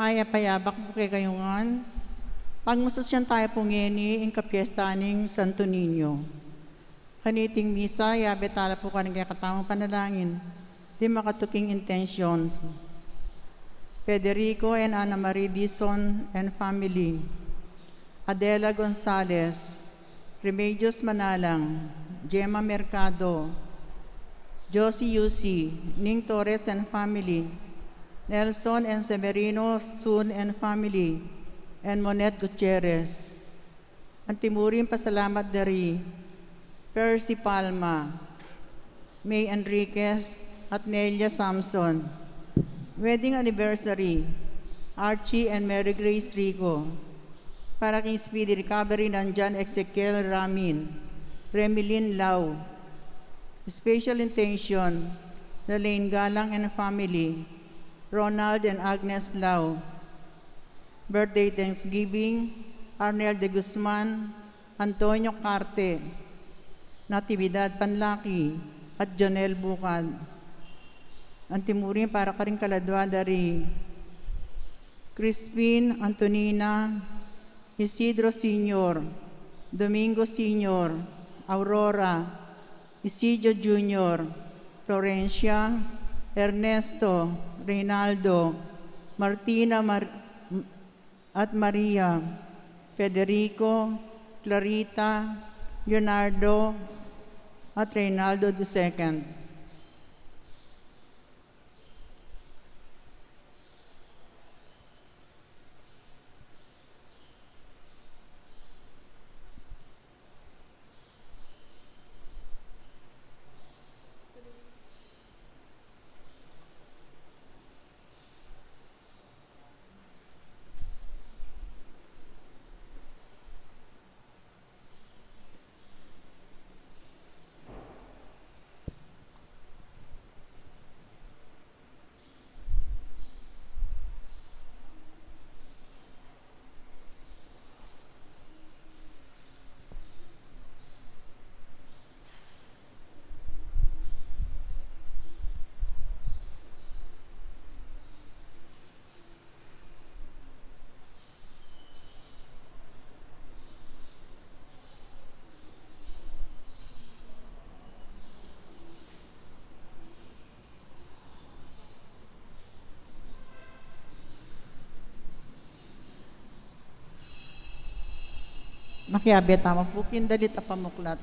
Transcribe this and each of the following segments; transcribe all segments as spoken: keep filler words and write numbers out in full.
Ay, payabak pu kekayu ngan. Pagmususyan taya pu ngeni ing kapyesta ning Santo Niño. Kaniting misa, yabe tala pu karing kekatamung panalangin. Ding makatuking intentions: Federico and Ana Marie Dizon and family, Adela Gonzalez, Remedios Manalang, Gemma Mercado, Josie Yusi, Ning Torres and family, Nelson and Severino Sun and family, and Monette Gutierrez. Antimurin pasalamat dari Percy Palma, May Enriquez, at Nelia Samson. Wedding anniversary, Archie and Mary Grace Rico. Para king speedy recovery nang John Ezekiel Ramin, Remilin Lau. Special intention, Lalaine Galang and family, Ronald and Agnes Lau. Birthday Thanksgiving, Arnel de Guzman, Antonio Carte, Natividad Panlaki, at Jonel Bucad. Antimurin para karing kaladua dari Crispin, Antonina, Isidro Senior, Domingo Senior, Aurora, Isidro Junior, Florencia, Ernesto, Reynaldo, Martina, Mar- at Maria, Federico, Clarita, Leonardo, at Reynaldo the second. Makiabe tamu pu king dalit a pamuklat.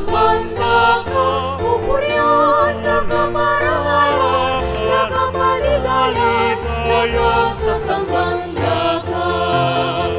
sasamban da ka, pupurian da ka, parangalan da ka, paligayan da ka, sasamban da ka.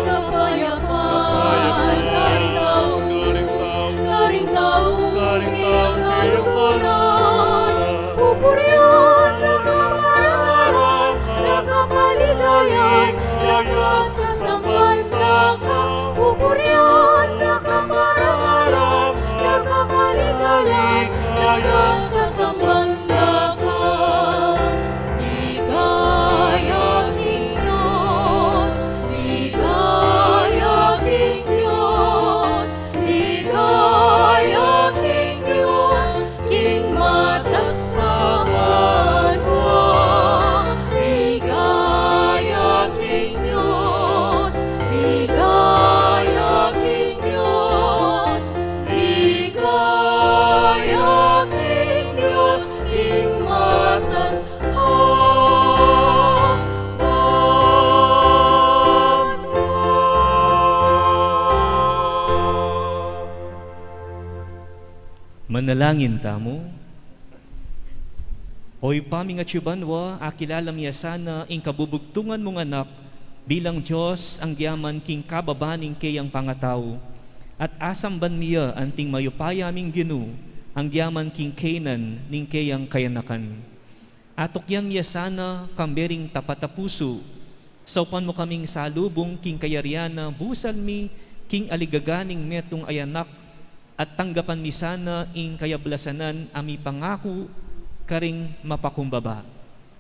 Kapayapan karing tau, karing tau, karing tau, karing tau, karing tau, karing tau, karing tau, pupurian da ka, parangalan da ka, paligayan da ka, sasamban da ka, pupurian da ka, parangalan da ka, paligayan da ka, sasamban da ka. Ligaya king Dios, ligaya king Dios, ligaya king Dios, king matas a banua. Ligaya king Dios, ligaya king Dios, ligaya king Dios, king matas a banua. Manalangin tamu. O Ibpa ming atsu banua, akilala mi ya sana ing kabubugtungan mung Anak bilang Dios, anggiaman king kababa ning keyang pangatau, at asamban mi ya anting mayupaya ming Ginu, anggiaman king keynan ning keyang kayanakan. Atukyan mi ya sana kambe ring tapat a pusu, saupan mu kaming salubung king kayarian na busal mi king aligaga ning metung a anak, at tanggapan mi sana ing kayablasanan a mipangaku karing mapakumbaba.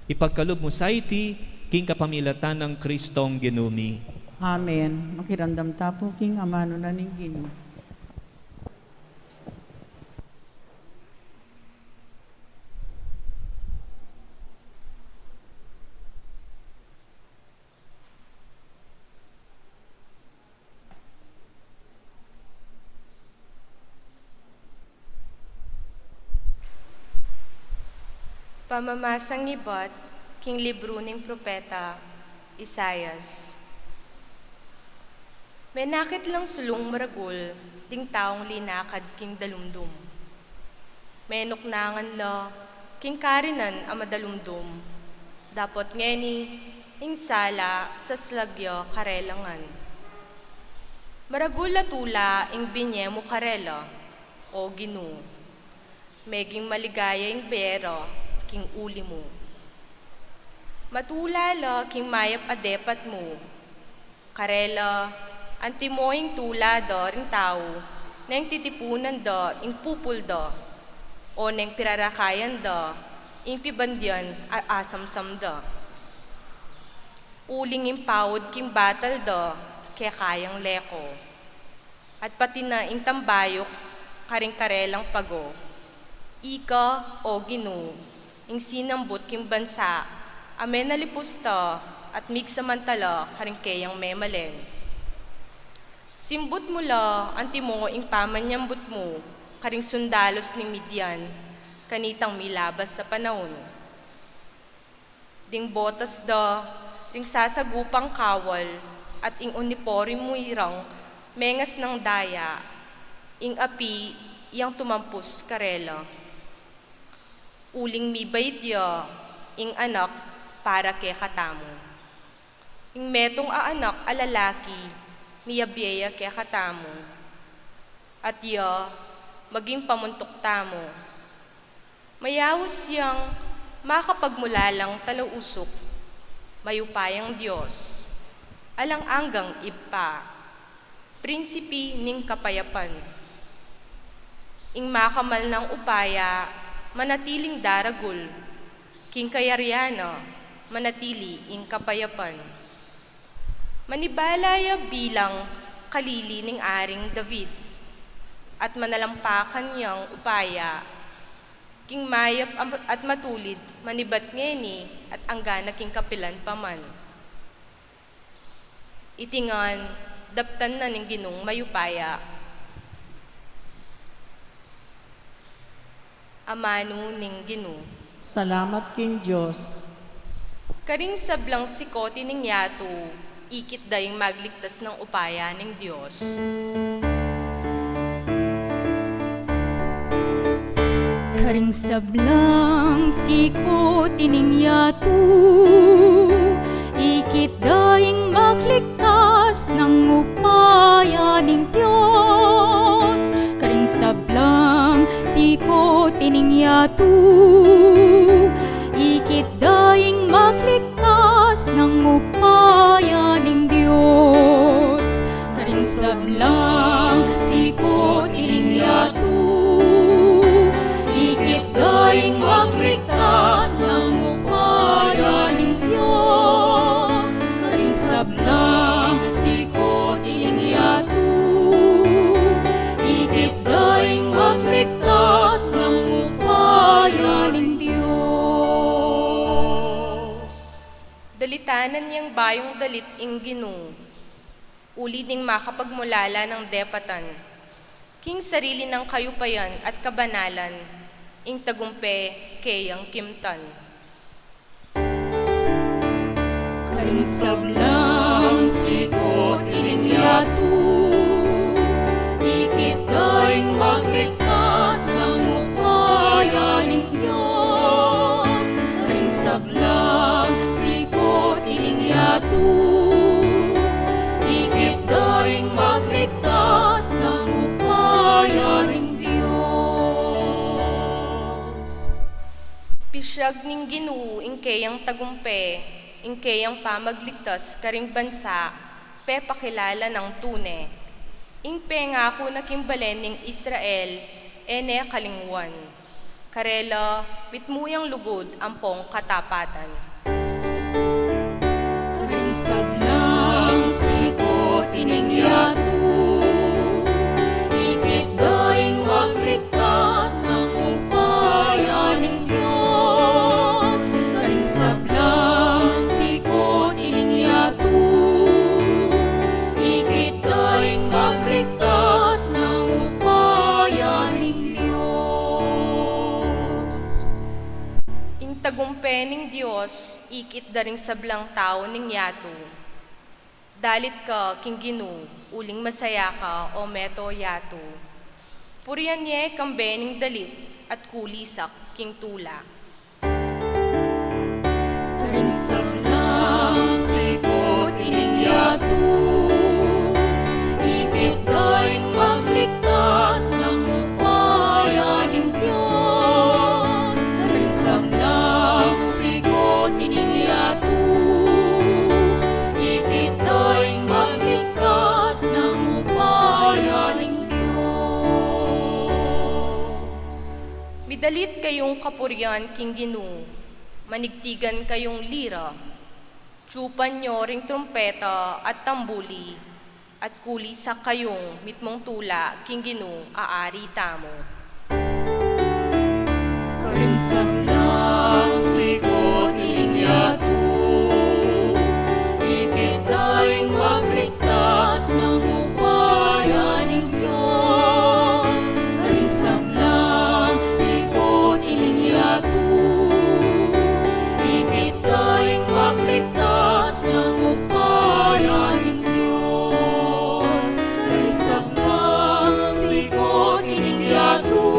Ipagkalub mu sa iti king kapamilatan nang Kristong Ginu mi. Amen. Makiramdam ta pu king amanu na ning Ginu. Pamamasang ibat king libru ning propeta Isaias. Menakit lang sulung maragul ding taung linakad king dalumdum. Menuknangan la king karinan a madalumdum, dapot ngeni ing sala saslag ya karela ngan. Maragul a tula ing binie mu karela, O Ginu. Meging maligaya ing bie ra king uli mu. Matula la king mayap a depat mu. Karela, antimo ing tula da ring tau neng titipunan da ing pupul da, o neng pirarakayan da ing pibandian a asamsam da. Uling ing paud king batal da keka yang leko, at pati na ing tambayuk karing karelang pago. Ika, O Ginu, ing sinambut king bansa a menalipus ta at migsamantala karing keyang memalen. Simbut mu la antimo ing pamanyambut mu karing sundalus ning Midian, kanitang milabas a panaun. Ding botas da ring sasagupang kawal at ing uniporme rang mengas nang daya, ing api yang tumampus karela. Uling mibait ya ing anak para kekatamu. Ing metung a anak a lalaki, miyabie ya kekatamu, at ya maging pamuntuk tamu. Mayaus yang makapagmulalang talausuk, mayupayang Dios, alang anggang Ibpa, Prinsipi ning kapayapan. Ing makamal nang upaya manatiling daragul, king kayarian na manatili ing kapayapan. Manibala ya bilang kalili ning Aring David, at manalampakan yang upaya, king mayap am-, at matulid, manibat ngeni at anggana king kapilan pa man. Iti ngan, daptan na ning Ginung mayupaya. Amanu ning Ginu. Salamat king Dios. Karing sablang sikoti ning yatu, ikit da ing magligtas nang upaya ning Dios. Karing sablang sikoti ning yatu, ikit da ing magligtas nang upaya ning Dios. Karing sablang sikoti ning yatu, ikit da ing magligtas nang upaya ning Dios. Karing sablang sikoti ning yatu, ikit da ing magligtas nang upaya ning Dios. Karing sablang sikoti ning yatu, ikit da ing magligtas nang upaya ning Dios. Dalitanan yang bayung dalit ing Ginu, uli ding makapagmulala nang depatan, king sarili nang kayupayan at kabanalan, ing tagumpe keyang kimtan. Karing sablang sikoti ning yatu, ikit da ing magligtas nang upaya ning Dios. Karing sablang sikoti ning yatu, ikit da ing magligtas nang upaya ning Dios. Pisyag ning Ginu ing keyang tagumpe, ing keyang pamagligtas karing bansa, pepakilala nang tune. Ing pengaku na king balen ning Israel, e ne kalingwan. Karela, mitmu yang lugud ampong katapatan. Karing sablang sikoti ning yatu, ikit da ing magligtas nang upaya ning Dios. Karing sablang sikoti ning yatu, ikit da ing magligtas nang upaya ning Dios. Ing Tumpe ning Dios, ikit da ring sablang tau ning yatu. Dalit ka king Ginu, uling masaya ka, o meto yatu. Purian ye kambe ning dalit at kulisak king tula. Karing sablang sikut ining yatu, ikit da ing magligtas nang upaya ning Dios. Karing sablang sikut ining yatu, ikit da ing magligtas nang upaya ning Dios. Midalit kayung kapurian king Ginu, manigtigan kayung lira, tsupan yo ring trumpeta at tambuli, at kulisak kayung mitmung tula king Ginu a Ari tamu. Karing sablang sikut ining yatu, ikit da ing magligtas nang upaya ning Dios. Karing sablang sikut ining yatu, ikit da ing magligtas nang upaya ning Dios. Karing sablang sikut ining yatu,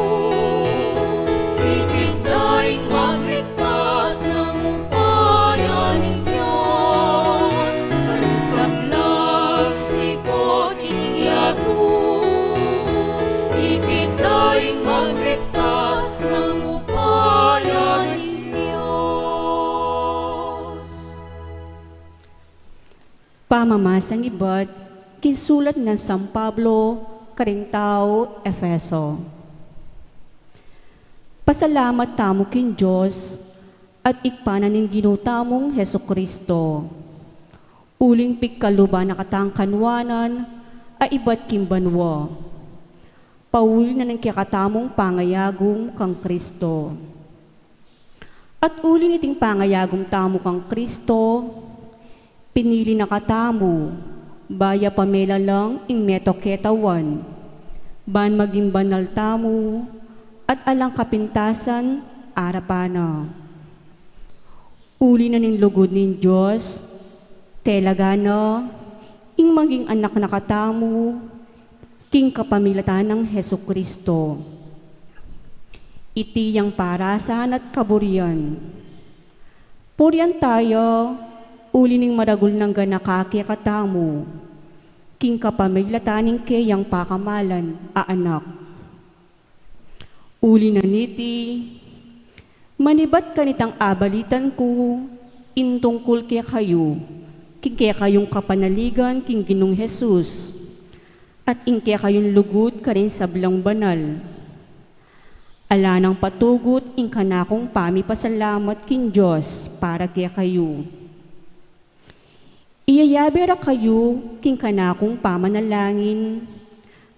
ikit da ing magligtas nang upaya ning Dios. Karing sablang sikut ining yatu, ikit da ing magligtas nang upaya ning Dios. Pamamasang ibat king sulat nang San Pablo karing tau Efeso. Pasalamat tamu king Dios at Ibpa na ning Ginu tamung Jesucristo, uling pigkaluban na katang kanuanan a ibat king banua, pauli na ning kekatamung pangayagum kang Cristo. At uli niting pangayagum tamu kang Cristo, pinili na katamu, baya pa melalang ing meto ketawan, ban maging banal tamu at alang kapintasan arapan na. Uli na ning lugud ning Dios, telaga na ing maging anak na katamu king kapamilatan nang Jesucristo. Iti yang parasan at kaburian. Purian taya uli ning maragul nang ganaka kekatamu king kapamilatan ning keyang pakamalan a Anak. Uli na niti, manibat kanitang abalitan ku ing tungkul kekayu, king kekayung kapanaligan king Ginung Jesus, at ing kekayung lugud karing sablang banal. Ala nang patugut ing kanakung pamipasalamat king Dios para kekayu. Iyayabe ra kayu king kanakung pamanalangin,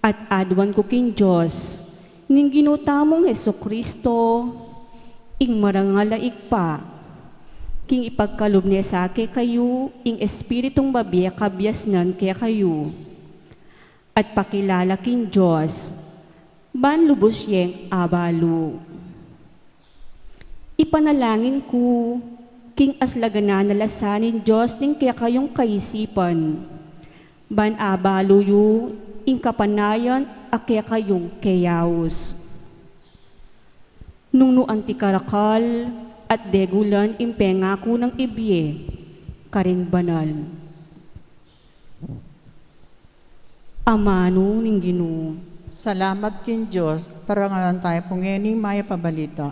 at aduan ku king Dios ning Ginu tamung Jesucristo, ing marangal a Ibpa, king ipagkalub ne sa kekayu ing Espiritung babie kabiasnan kekayu, at pakilala king Dios, ban lubus yeng abalu. Ipanalangin ku, king aslaganan a lasa ning Dios ning kekayung kaisipan, ban abalu yu ing kapanayan a kekayung keyaus. Nung nu anti karakal at degulan ing pengaku nang ibie karing banal. Amanu ning Ginu. Salamat king Dios. Parangalan tayu pu ngeni mayap a balita.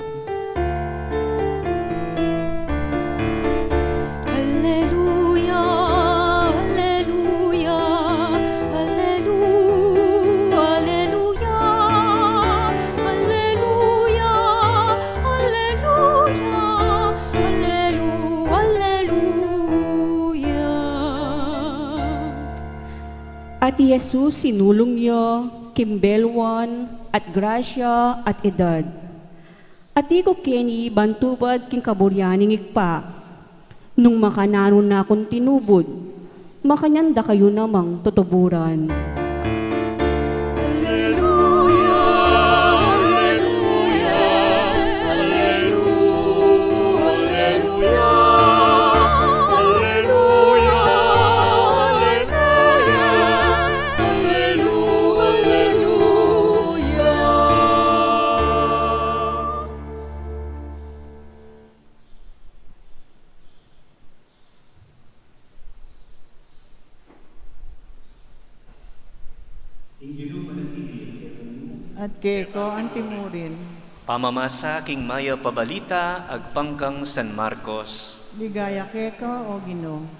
Alleluia, alleluia, alleluia, alleluia, alleluia, alleluia, allelu-, alleluia. At i Jesus sinulung ya king belwan at grasya at edad. Ati ku keni ban tubad king kaburian ning Ibpa. Nung makananu na kung tinubud, makanyan da kayu namang tutuburan. Alleluia, alleluia, alleluia, Ing Ginu manatili kekayu. At keka antimurin. Pamamasa king Mayap a Balita agpang kang San Marcos. Ligaya keka, O Ginu.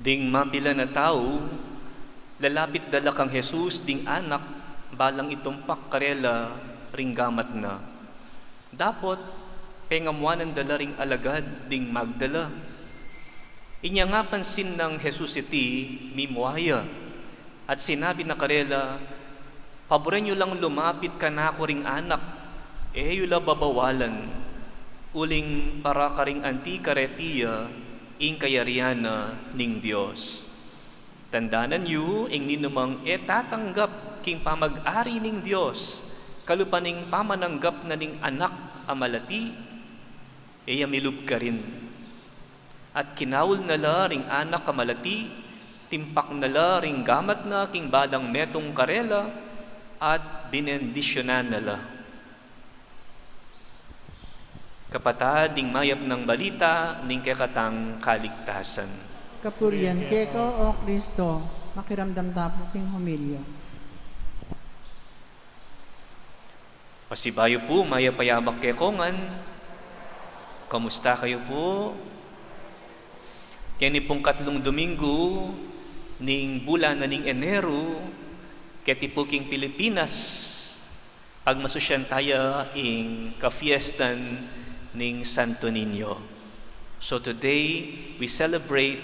Ding mapilan a tau, lalapit da la kang Jesus ding anak, balang itumpak karela ring gamat na. Dapot, pengamuanan da la ring alagad ding magdala. Inya nga pansin nang Jesus iti, mimua ya, at sinabi na karela, "Paburen yu lang lumapit kanaku ring anak, e yu la babawalan, uling para karing anti kareti ya ing kayarian na ning Dios. Tandanan yu, ing ninumang e tatanggap king pamag-ari ning Dios, kalupa ning pamananggap na ning anak a malati, e ya milub karin." At kinaul na la ring anak a malati, timpak na la ring gamat na king balang metung karela, at binendisyunan na la. Kapatad, ing mayap nang balita ning kekatang kaligtasan. Kapurian keka, O Kristo. Makiramdam tamu king homilya. Pasibayu pu, mayap a yabak kekongan. Kamusta kayu pu? Keni pung katlung Domingo ning bulan na ning Enero, keti pu king Pilipinas, pagmasusyan taya ing kafiestan ning Santo Niño. So today, we celebrate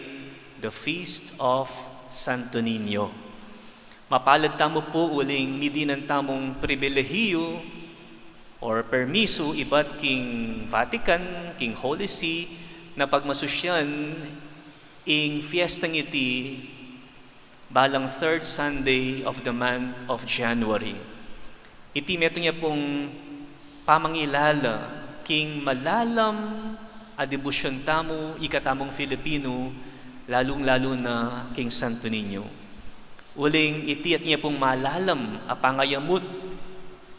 the feast of Santo Niño. Mapalad tamu pu uling midinan tamung pribilehiyu or permisu ibat king Vatican, king Holy See, na pagmasusyan ing fiestang iti balang third Sunday of the month of January. Iti metung ya pung pamangilala king malalam a debosyon tamu, ikatamung Filipino, lalung-lalu na king Santo Niño. Uling iti atin ya pung malalam a pangayamut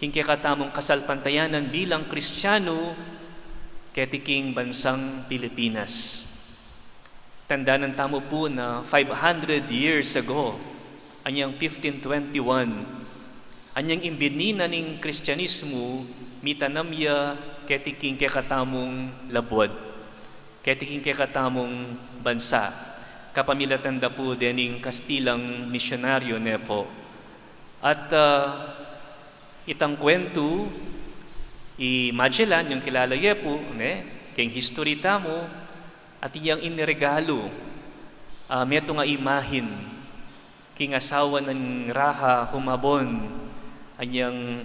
king kekatamung kasalpantayanan bilang Kristiano, keti king bansang Pilipinas. Tandanan tamu pu na five hundred years ago, anyang fifteen twenty-one, anyang imbini na ning Kristianismu, mitanam ya keti king kekatamung labuad, keti king kekatamung bansa, kapamilatan da pu dening Kastilang misyonaryo, ne pu. At, ah, itang kuwentu, i Magellan, yung kilala ye pu, ne, king history tamu, atin yang iniregalu, ah, metung a imahin king asawa nang Raja Humabon, anyang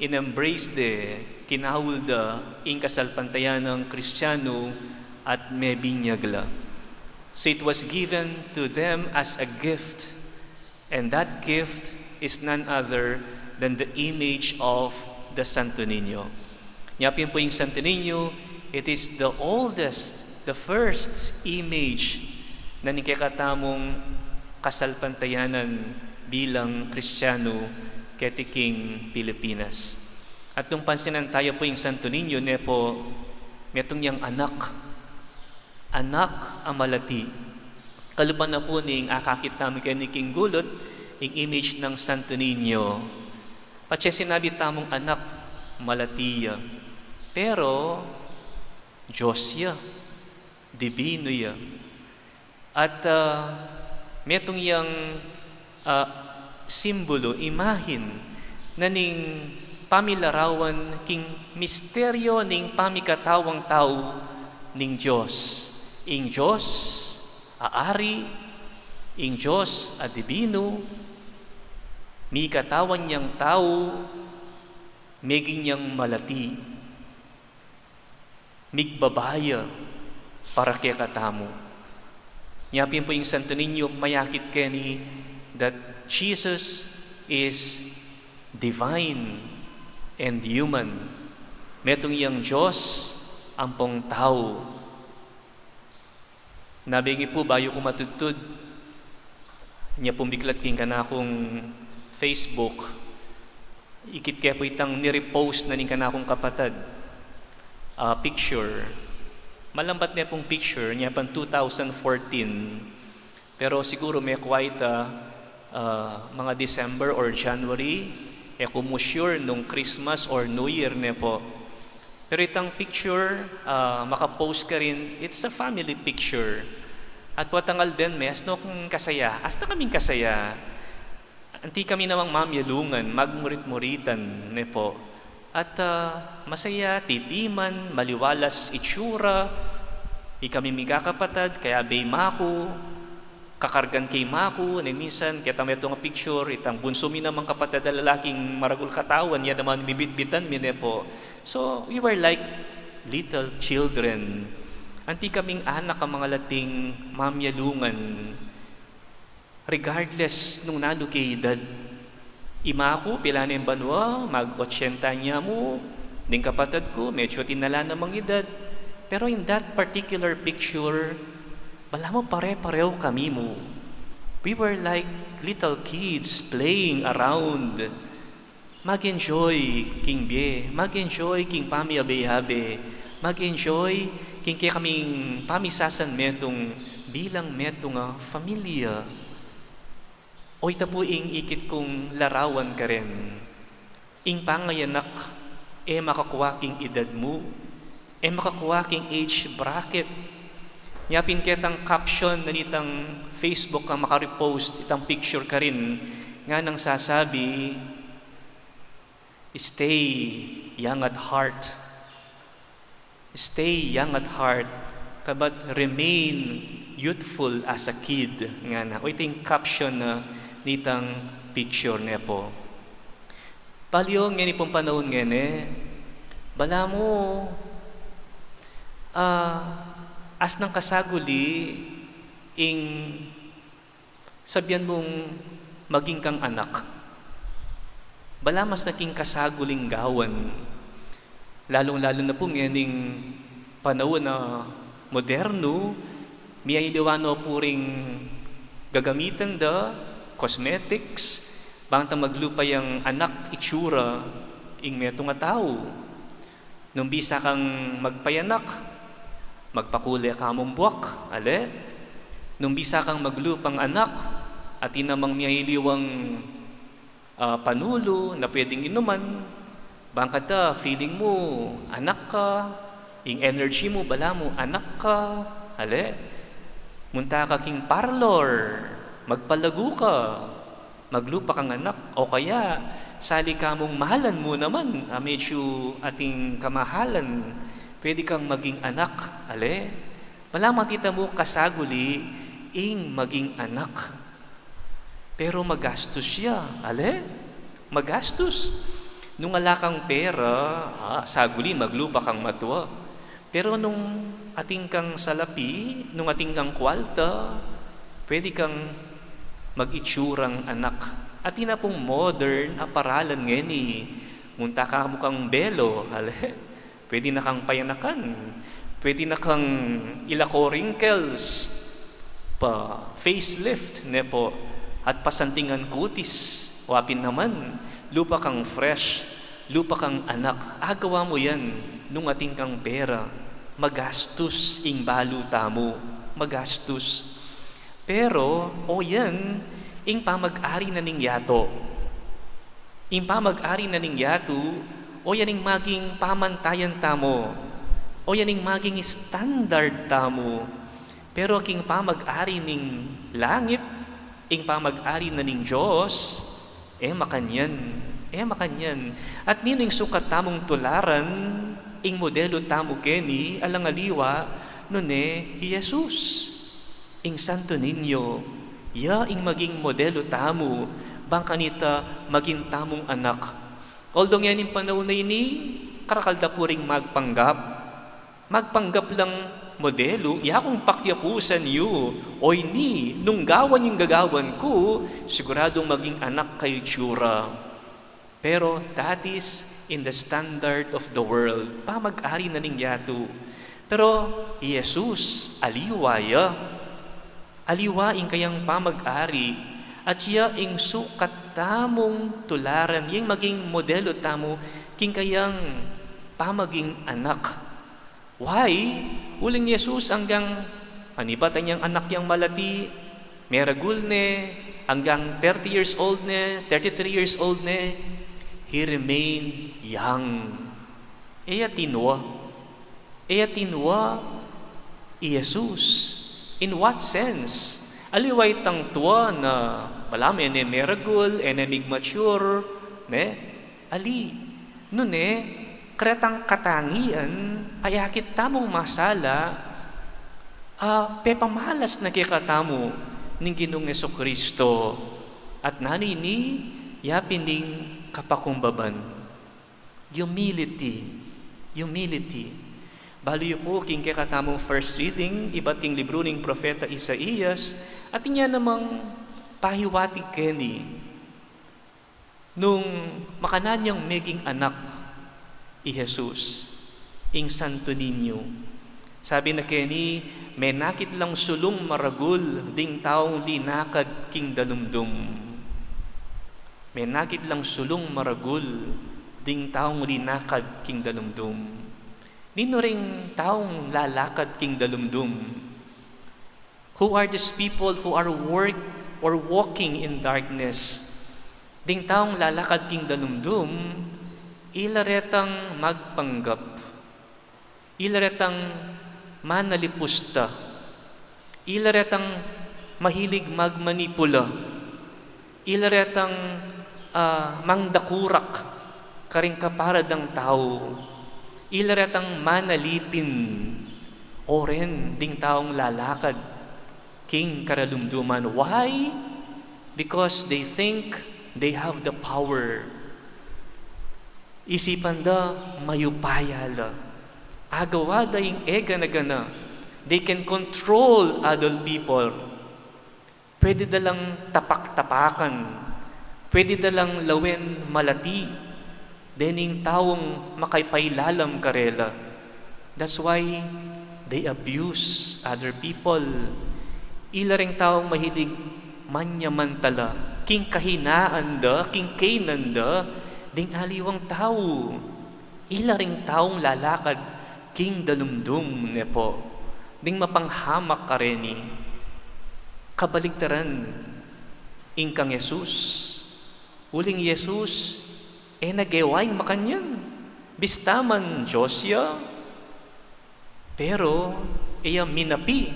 in-embrace de, kinaul da ing kasalpantayanang Kristiano at mebinyag la. So it was given to them as a gift. And that gift is none other than the image of the Santo Niño. Nya pin pu ing Santo Niño, it is the oldest, the first image na ning kekatamung kasalpantayanan bilang Kristiano keti king Pilipinas. At nung pansinan taya pu ing Santo Niño, ne pu, metung yang anak, anak a malati. Kalupa na pu ning akakit tamu keni king gulut, ing image nang Santo Niño. Patse sinabi tamung anak, malati ya. Pero, Dios ya, dibinu ya. At, ah, metung yang, ah, simbulu, imahin, na ning pamilarawan king misteryo ning pamikatawan tau ning Dios. Ing Dios a Ari, ing Dios a dibinu, mikatawan yang tau, meging yang malati, migbaba ya para kekatamu. Nya pin pu ing Santo Niño mayakit keni that Jesus is divine and human. Metung yang Dios ampong tau. Nabingi pu, bayu ku matudtud, nya pung biklat king kanakung Facebook, ikit ke pu itang ni-repost na ning kanakung kapatad, ah, picture. Malambat ne pung picture, nya pang two thousand fourteen. Pero siguru me quite, ah, ah, mga December or January, e ku mu sure nung Christmas or New Year ne po. Pero itang picture, ah, makapost karin, it's a family picture. At watangal den me, asno kung kasaya, asta kaming kasaya. Anti kami namang mamyalungan, magmurit-muritan ne po. At, ah, masaya, titiman, maliwalas itsura, ikami mikakapatad, kaya be maku, kakargan ke maku, ne minsan, keta metung a picture, itang bunsu mi namang kapatad a lalaking maragul katawan, ya naman mibitbitan mi ne po. So, we were like little children. Anti kaming anak a mangalating mamyalungan, regardless nung nanu ke edad. I maku, pila ne ing banua, mag-otsenta nya mu, ding kapatad ku, medyo atin na la namang edad. Pero in that particular picture, balamu pare-pareho kami mu. We were like little kids playing around. Mag-enjoy king bie, mag-enjoy king pamiabe-abe, mag-enjoy king kekaming pamisasan metung bilang metung a familia. O ita pu ing ikit kung larawan karen. Ing pangayanak, e makakua king edad mu, e makakua king age bracket. Nya pin ketang caption na nitang Facebook a makarepost itang picture karin, nganang sasabi, "Stay young at heart." "Stay young at heart, kabat remain youthful as a kid," ngana. O ita ing caption na nitang picture ne po. Paliyo ngeni pung panaun ngeni, balamu, ah, asnang kasaguli ing sabian mung maging kang anak. Balamu asna king kasaguling gawan. Lalung-lalu na pu ngening panaun a modernu, miyaliwa no pu ring gagamitan da, cosmetics, bang ta maglupa yang anak itsura ing metung a tau. Nung bisa kang magpayanak, magpakule ka mung buak, ale? Nung bisa kang maglupang anak, atin namang miyaliwang, ah, panulu na pwedeng inuman, bang kata feeling mu anak ka, ing energy mu, balamu anak ka, ale? Munta ka king parlor, magpalagu ka, maglupa kang anak, o kaya sali ka mung mahalan mu naman, ah, medyo ating kamahalan, pwede kang maging anak, ale? Balamu ita mu kasaguli ing maging anak. Pero magastus ya, ale? Magastus. Nung ala kang pera, ah, saguli maglupa kang matua. Pero nung atin kang salapi, nung atin kang kwalta, pwede kang mag-itsurang anak. Atin na pung modern a paralan ngeni, munta ka mu kang belo, ale? Pwede na kang payanakan. Pwede na kang ilako wrinkles, pa-facelift, ne po, at pasantingan kutis, o apin naman, lupa kang fresh, lupa kang anak. Agawa mu yan nung atin kang pera. Magastus ing balu tamu, magastus. Pero, o yan, ing pamag-ari na ning yatu. Ing pamag-ari na ning yatu, o yan ing maging pamantayan tamu, o yan ing maging standard tamu. Pero king pamag-ari ning langit, ing pamag-ari na ning Dios, e makanyan, e makanyan. At ninu ing sukat tamung tularan, ing modelu tamu keni, alang aliwa, nune hi Jesus. Ing Santo Niño, ya ing maging modelu tamu, bang kanita maging tamung anak. Although ngening panaun a ini, karakal da pu ring magpanggap. Magpanggap lang modelu, ya kung pakyapusan yu, o ini, nung gawan ing gagawan ku, siguradung maging anak kayu itsura. Pero that is in the standard of the world. Pamag-ari na ning yatu. Pero i Jesus, aliwa ya. Aliwa ing kayang pamag-ari, at ya ing sukat tamung tularan, ing maging modelo tamu king kayang pamaging anak. Why? Uling Jesus anggang, anibat anyang anak yang malati, meragul ne, anggang thirty years old ne, thirty-three years old ne, he remained young. E ya tinua. E ya tinua i Jesus. In what sense? Aliwa itang tua na balamu e ne meragul, e ne mig-mature, ne? Ali. Nune, karetang katangian, a akit tamung masala, a pepamalas na kekatamu ning Ginung Jesucristo. At nanu ini, yapin ing kapakumbaban. Humility. Humility. Balu yu pu king kekatamung first reading, ibat king libru ning propeta Isaias, atin ya namang pahiwatig keni. Nung makanyan yang meging anak i Jesus, ing Santo Niño, sabi na keni, menakit lang sulung maragul ding taung linakad king dalumdum. Menakit lang sulung maragul ding taung linakad king dalumdum. Ninu ring taung lalakad king dalumdum? Who are these people who are work or walking in darkness? Ding taung lalakad king dalumdum, ila retang magpanggap. Ila retang manalipusta. Ila retang mahilig magmanipula. Ila retang, ah, mangdakurak karing kapara dang tau. Ila retang manalipin. O ren ding taung lalakad king karalumduman. Why? Because they think they have the power. Isipan da mayupaya la. Agawa da ing egana-gana. They can control other people. Pwede da lang tapak-tapakan. Pwede da lang lawen malati dening taung makapailalam karela. That's why they abuse other people. Ila ring taung mahilig manyamantala king kahinaan da, king kaynan da, ding aliwang tau. Ila ring taung lalakad king dalumdum, ne po, ding mapanghamak kareni. Kabaligtaran ing kang Jesus. Uling Jesus, e na gewa ing makanyan. Bista man Dios ya, pero e ya minapi,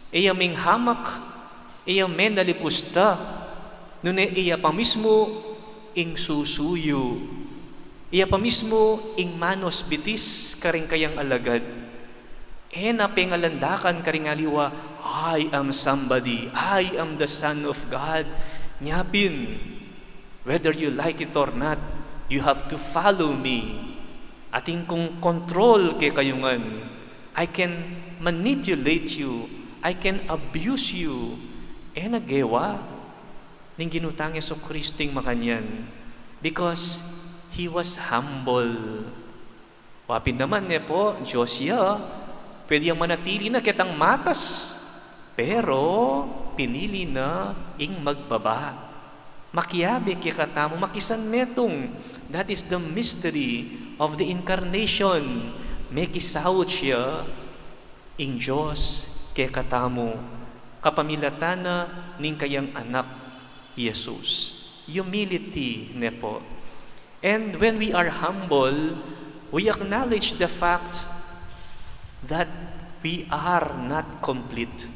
e ya minghamak, e ya menalipusta, nune e ya pa mismu ing susuyu, e ya pa mismu ing manus bitis karing kayang alagad. E na pengalandakan karing aliwa, "I am somebody, I am the Son of God." Nya pin, whether you like it or not, you have to follow me. Atin kung control kekayu ngan. I can manipulate you. I can abuse you. E na gewa ning Ginu tang Jesucristo ing makanyan. Because he was humble. Wa pin naman, ne po, Dios ya, pwede yang manatili na ketang matas, pero pinili na ing magbaba. Makiabe kekatamu, makisanmetung. That is the mystery of the incarnation. Mekisaut ya ing Dios kekatamu, kapamilatan na ning kayang anak, Jesus. Humility, ne po. And when we are humble, we acknowledge the fact that we are not complete.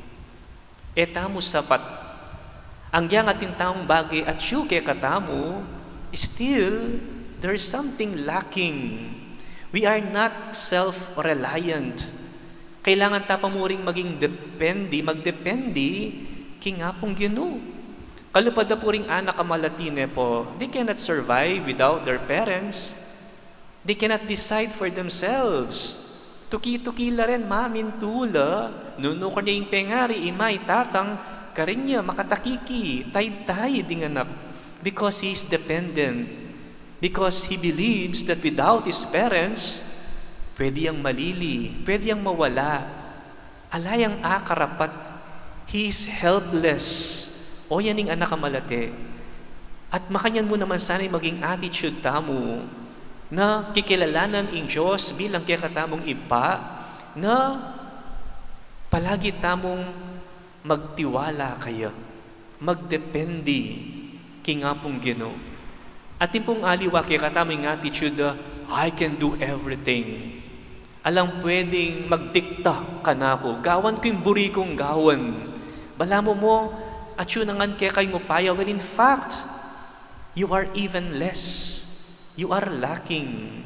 E tamu sapat. Anggiyang atin tamung bage atyu kekatamu, still, there's something lacking. We are not self-reliant. Kailangan ta pa muring maging depende, magdepende king Apung Ginu. Kalupad da pu ring anak a malati, ne po, they cannot survive without their parents. They cannot decide for themselves. Tuki-tuki la ren mamintu la, nung nukarin ya ing pengari, ima, tatang, karin ya makatakiki, taytay ding anak, because he is dependent. Because he believes that without his parents, pwede yang malili, pwede yang mawala. Ala yang akarapat, he is helpless. O yan ing anak a malate. At makanyan mu naman sana'y maging attitude tamu na kikilalanan ing Diyos bilang kekatamung Ibpa, na palagi tamung magtiwala kaya, magdepende king Apung Ginu. Atin pung aliwa kekatamu ing attitude, "I can do everything. Alang pwedeng magdikta kanaku. Gawan ku ing buri kung gawan." Balamu mo, atyu na ngan keka ing upaya, when in fact, you are even less. You are lacking.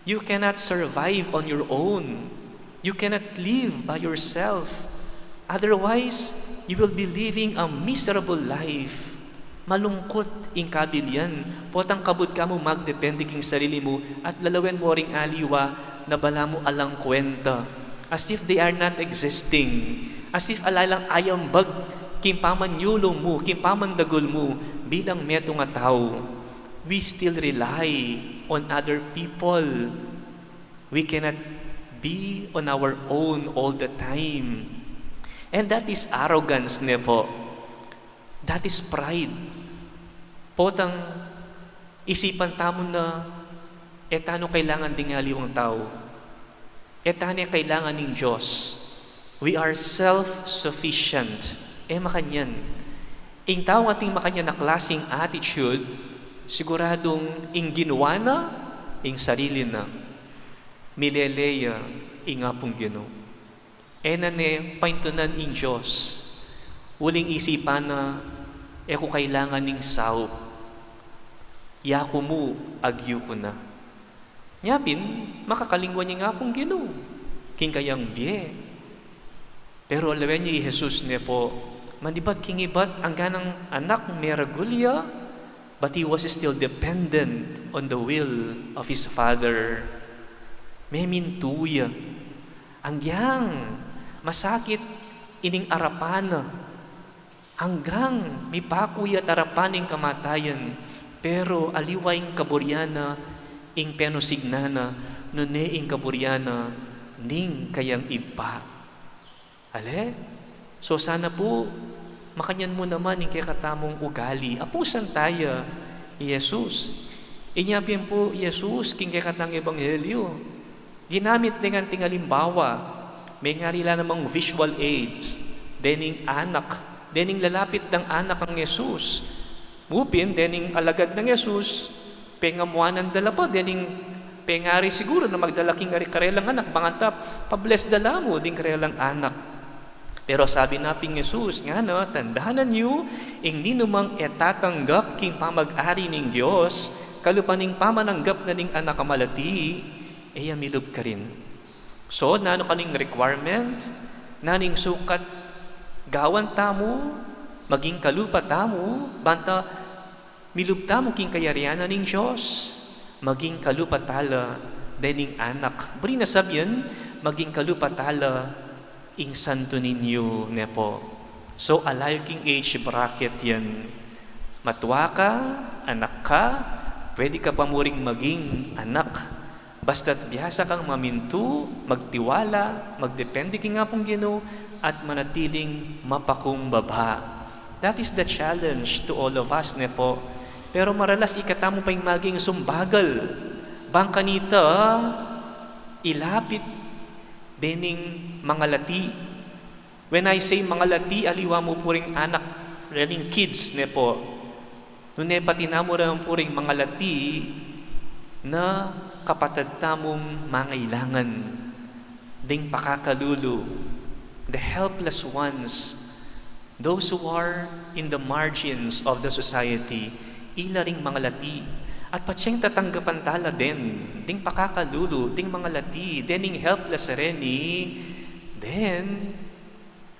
You cannot survive on your own. You cannot live by yourself. Otherwise, you will be living a miserable life. Malungkut ing kabilian. Potang kabud ka mu magdepende king sarili mu at lalawen mu ring aliwa na balamu alang kwenta. As if they are not existing. As if ala lang ayambag king pamanyulung mu, king pamandagul mu bilang metung a tau. We still rely on other people. We cannot be on our own all the time. And that is arrogance, ne po. That is pride. Potang isipan tamu na, e tanu kailangan ding aliwang tau. E tane kailangan ning Diyos. We are self-sufficient. E makanyan. Ing taung ating makanyan a klaseng attitude, siguradung ing ginawa na, ing sarili na. Milele ya ing Apung Ginu. E na ne paintunan ing Diyos. Uling isipan na, e ku kailangan ning saup. Yaku mu, agyu ku na. Nya pin, makakalingwan ya ing Apung Ginu king kayang bie. Pero lawen yu i Jesus ne po, manibat king ibat, anggang anak, meragul ya, but he was still dependent on the will of his father. Memintu ya. Anggang masakit ining arapan na. Anggang mipaku ya at arapan ning kamatayan, pero aliwa ing kaburian na ing penusignan na, nune ing kaburian na ning kayang Ibpa. Ale? So sana pu, makanyan mu naman ing kekatamung ugali. Apusan taya i Jesus. Inya pin pu i Jesus king kekatang ebanghelyo. Ginamit ne ngan ding alimbawa, mengari la namang visual aids, dening anak, dening lalapit dang anak kang Jesus. Mu pin, dening alagad nang Jesus, pengamuanan da la pa, dening pengari siguru na magdala king ari karelang anak, bang anta pa-bless da la mu ding karelang anak. Pero sabi na pin Jesus, ngana, tandanan yu, ing ninumang e tatanggap king pamag-ari ning Dios, kalupa ning pamananggap na ning anak a malati, e ya milub karin. So, nanu kaning requirement? Nanu ing sukat gawan tamu, maging kalupa tamu, banta milub tamu king kayarian na ning Dios, maging kalupa tala dening anak. Buri na sabian, maging kalupa tala ing Santo Niño, ne po. So, ala yu king age bracket yan. Matua ka, anak ka, pwede ka pa muring maging anak. Basta't biasa kang mamintu, magtiwala, magdepende king Apung Ginu, at manatiling mapakumbaba. That is the challenge to all of us, ne po? Pero maralas ikatamu pa ing maging sumbagal. Bang kanita, ilapit dening mangalati. When I say mangalati, aliwa mu puring anak, rening kids, ne po. Nune pati namu rin puring mangalati na kapatad tamung mangailangan ding pakakalulu, the helpless ones, those who are in the margins of the society, ila ring mangalati. At patseng tatanggapan tala den ding pakakalulu, ding mangalati, dening helpless reni, then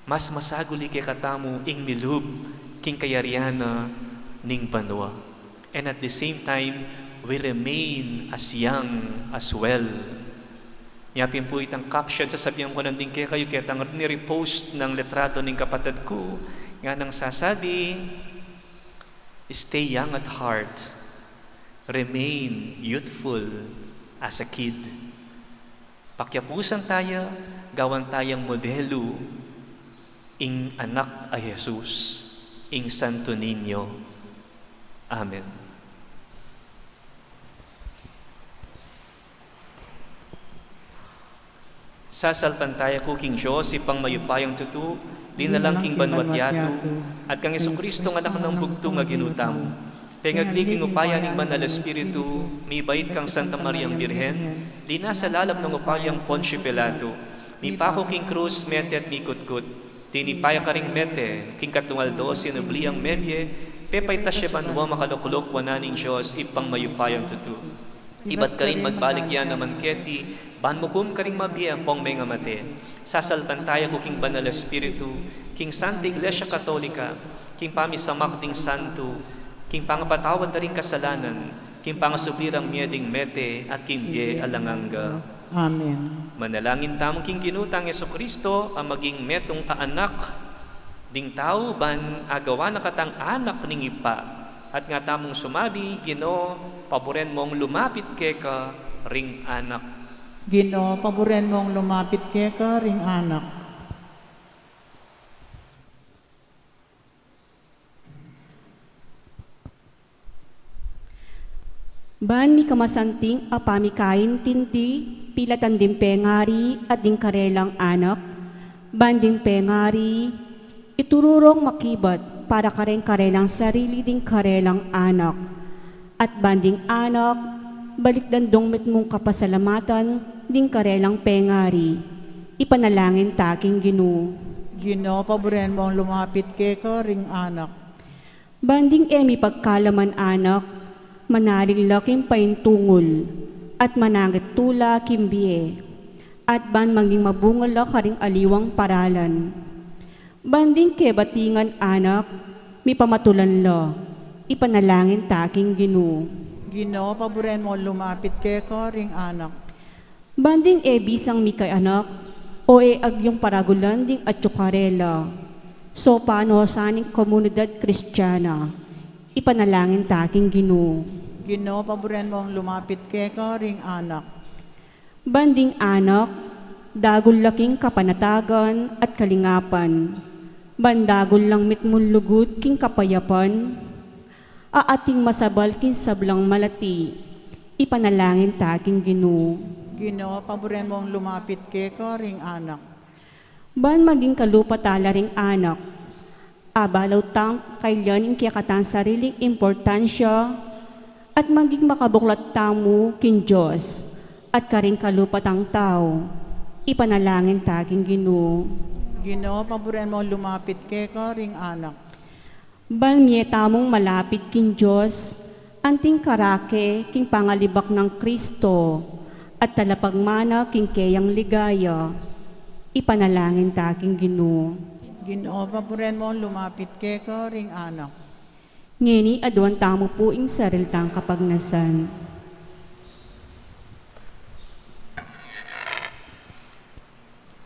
mas masaguli kekatamu ing milub king kayarian na ning banua. And at the same time, we remain as young as well. Nya pin pu itang caption, sasabian ku nandin kekayu, ketang ni-repost nang litrato ning kapatad ku, nganang sasabi, "Stay young at heart. Remain youthful as a kid. Pakiapusan taya, gawan tayang modelu ing Anak a Jesus, ing Santo Niño. Amen. Sasalpantaya ku king Dios, Ibpang mayupayang tutu, linalang king banwa't yatu, at kang Jesucristo, Anak nang bugtung a Ginu tamu. Pengagli king upaya ning Banal a Espiritu, mibait kang Santa Mariang Birhen, linasa lalam ning upayang Poncio Pilato, mipaku king krus, mete at mikutkut, tinipa ya karing mete, king katlung aldo sinubli yang mebie, pepaitas ya banua, makalukluk wanan ning Dios, Ibpang mayupayang tutu. Ibat karin magbalik ya naman keti, ban mukum karing mabie ampong mengamate. Sasalpantaya ku king Banal a Espiritu, king Santa Iglesia Katolika, king pamisamak ding santu, king pangapatawad da ring kasalanan, king pangasubli rang mie ding mete, at king bie alang angga. Amen. Manalangin tamu king Ginu tang Jesucristo, a maging metung a Anak ding tau, ban agawa na katang anak ning Ibpa. At nga tamung sumabi, Ginu, paburen mung lumapit keka ring anak. Ginu, paburen mung lumapit keka ring anak. Ban mikamasanting a pamikaintindi, pilatan ding pengari at ding karelang anak, ban ding pengari, ituru rong makibat para kareng karelang sarili ding karelang anak. At ban ding anak, balikdan dong mitmung kapasalamatan ding karelang pengari. Ipanalangin ta king Ginu. Ginu, paburen mung lumapit keka ring anak. Ban ding e mipagkalaman anak, manalig la king paintungul, at manangit tula king bie, at ban maging mabunga la karing aliwang paralan. Ban ding kebatingan anak, mipamatulan la, ipanalangin ta king Ginu. Ginu, paburen mung lumapit keka ring anak. Ban ding e bisang mikayanak, o e agyung paragulan ding atyu karela, sopan o sa ning komunidad Kristiana, ipanalangin ta king Ginu. Ginu, paburen mung lumapit keka ring anak. Ban ding anak, dagul la king kapanatagan at kalingapan, ban dagul lang mitmung lugud king kapayapan, a ating masabal king sablang malati, ipanalangin ta king Ginu. Ginu, paburen mung lumapit keka ring anak. Ban maging kalupa tala ring anak, abalaw tang kaylan ing kekatang sariling importansya, at maging makabuklat tamu king Dios, at karing kalupa tang tau, ipanalangin ta king Ginu. Ginu, paburen mung lumapit keka ring anak. Ban mie tamung malapit king Dios, anting karake king pangalibak nang Kristo, at talapagmana king keyang ligaya, ipanalangin ta king Ginu. Ginu, paburen mung lumapit keka ring anak. Ngeni aduan tamu pu ing sarili tang kapagnasan.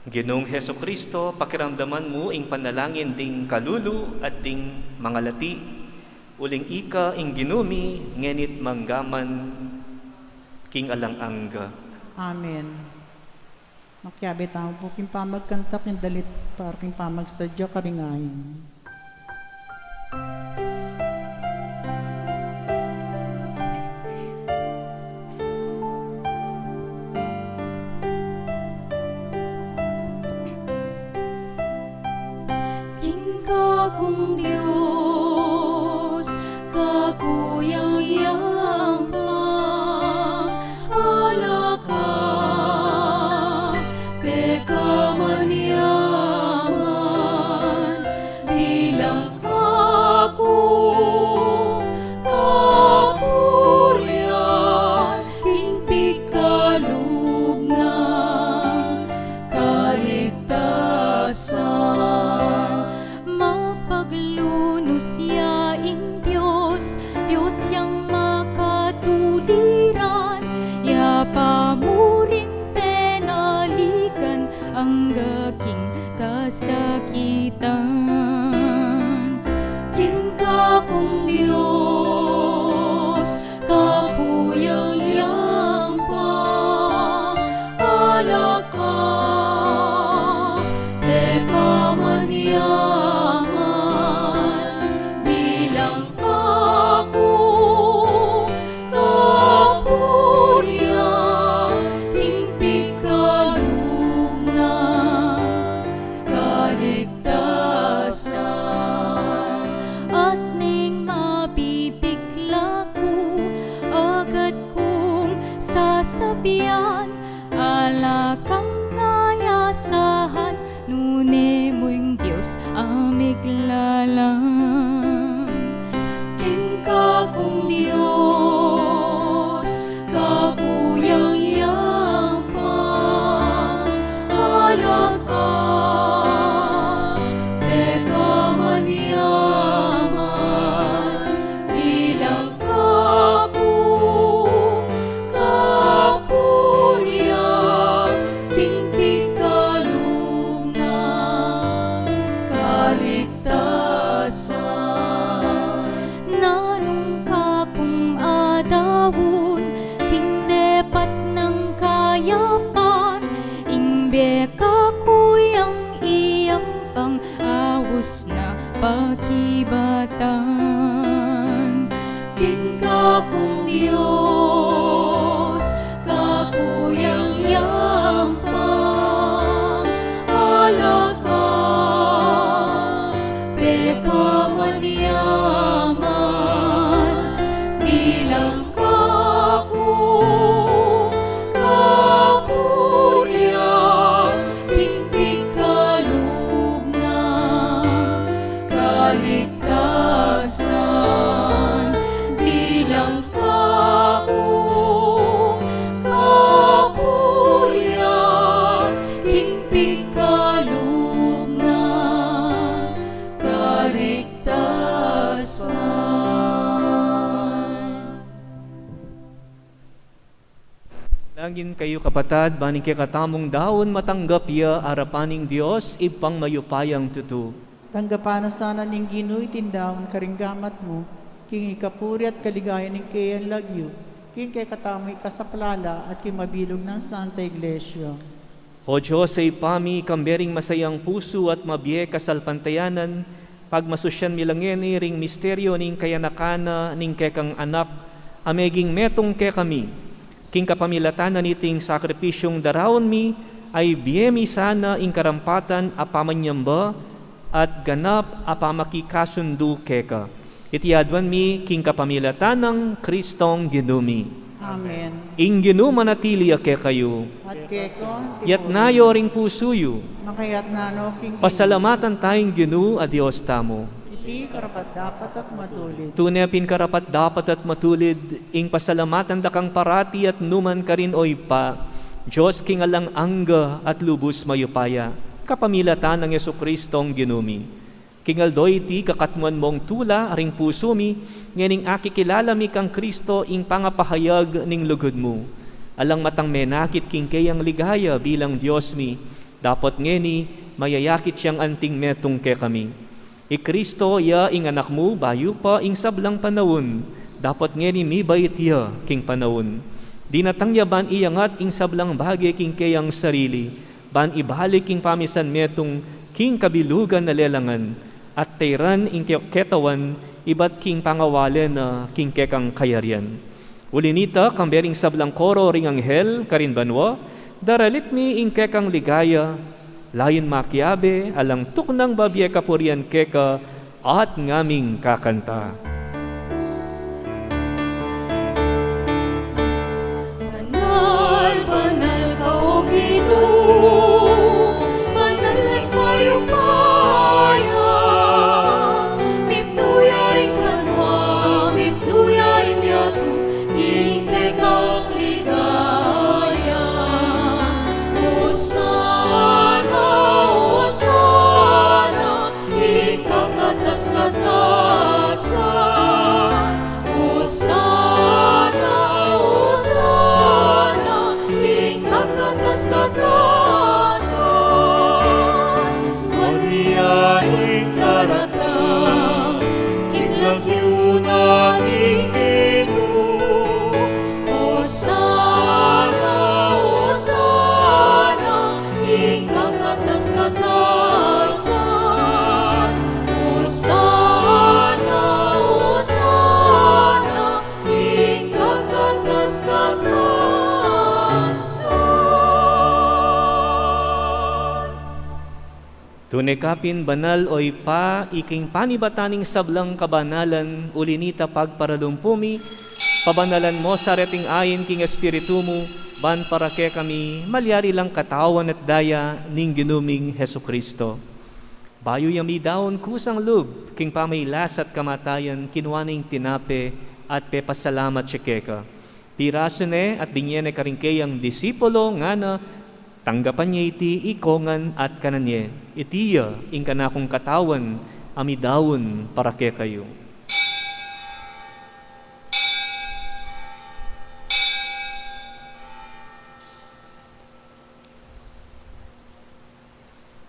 Ginung Jesucristo, pakiramdaman mu ing panalangin ding kalulu at ding mangalati, uling ika ing Ginu mi, ngeni't manggaman king alang angga. Amen. Makiabe tamu pu king pamagkanta king dalit para king pamagsadya karing ain. King kakung Dios, kakuyang yang pa, ala ka, pekamanyaman, bilang aku kapurian, king pikalub nang kaligtasan. Mapaglunus ya ing Dios, Dios yang makatuliran, ya pa mu ring penalikan angga king kasakitan. King kakung Dios, kakung na pakibatan. King kakung Dios, kakuyang yampang, alaka, pekaman yaman, bilang kakung kapurian, king pikalub na kaligtasan, bilang kakung kapurian, king pikalub na kaligtasan. Langin kayu, kapatad, ban ing kekatamung daun matanggap ya arapan ning Dios Ibpang mayupayang tutu. Tanggapan na sana ning Ginu iting daun karing gamat mu, king ikapuri at kaligayan ning keyang lagyu, king kekatamung ikasaplala at king mabilug nang Santa Iglesia. O Dios, Ibpa mi, kambe ring masayang pusu at mabie kasalpantayanan, pagmasusyan mi la ngeni ring misteryu ning kayanakan na ning kekang Anak, a meging metung kekami. King kapamilatan na niting sakripisyung daraun mi, a ibie mi sana ing karampatan a pamanyamba at ganap a pamakikasundu keka. Iti aduan mi king kapamilatan nang Kristong Ginu mi. Amen. Ing Ginu manatili ya kekayu. At keka mu rin. Itas yu ring pusu yu. Makaitas no king Ginu. Pasalamatan taya ing Ginu a Dios tamu. Iti karapat-dapat at matulid. Tune pin karapat-dapat at matulid ing pasalamatan da kang parati at nukarin man, O Ibpa, Dios king alang angga at lubus mayupaya, kapamilatan nang Jesukristong Ginu mi. King aldo iti, kakatmuan mung tula ring pusu mi, ngening akikilala mi kang Kristo ing pangapahayag ning lugud mu. Alang matang menakit king keyang ligaya bilang Dios mi, dapot ngeni mayayakit yang anting metung kekami. I Kristo ya ing Anak mu bayu pa ing sablang panaun, dapot ngeni mibait ya king panaun. Dinatang ya ban iyangat ing sablang bage king keyang sarili, ban ibalik ing pamisan metung king kabilugan a lelangan, at tairan ing ke-, ketawan ibat king pangawale na king kekang kayarian. Uli nita, kambe ring sablang koro ring anghel karin banua, daralit mi ing kekang ligaya, layun makiabe, alang tuknang babie kapurian keka, at ngaming kakanta. Banal, banal ka, O Ginu, banal at mayupaya, mipnu ya ing banua, mipnu ya ing yatu, king kekang ligaya. Osana, Osana, king kakatas-katasan. Osana, Osana, king kakatas-katasan. Maria ing daratang king lagyu na ning Ginu. Osana, Osana, king kakatas-katasan. Osana, Osana, king kakatas-katasan. Tune ka pin banal, o Ibpa, ika ing panibatan ning sablang kabanalan, uli nita pagparalumpu mi, pabanalan mu sa reting ain king Espiritu mu, ban para kekami malyari lang katawan at daya ning Ginu ming Jesucristo. Bayu ya midaun kusang lub king pamaglasat kamatayan, kinua ne ing tinape at pepasalamat ya keka. Pirasu ne at binie ne karing keyang disipulu, ngana, tanggapan ye iti ikongan at kanan ye. Iti ya ing kanakung katawan a midaun para kekayu.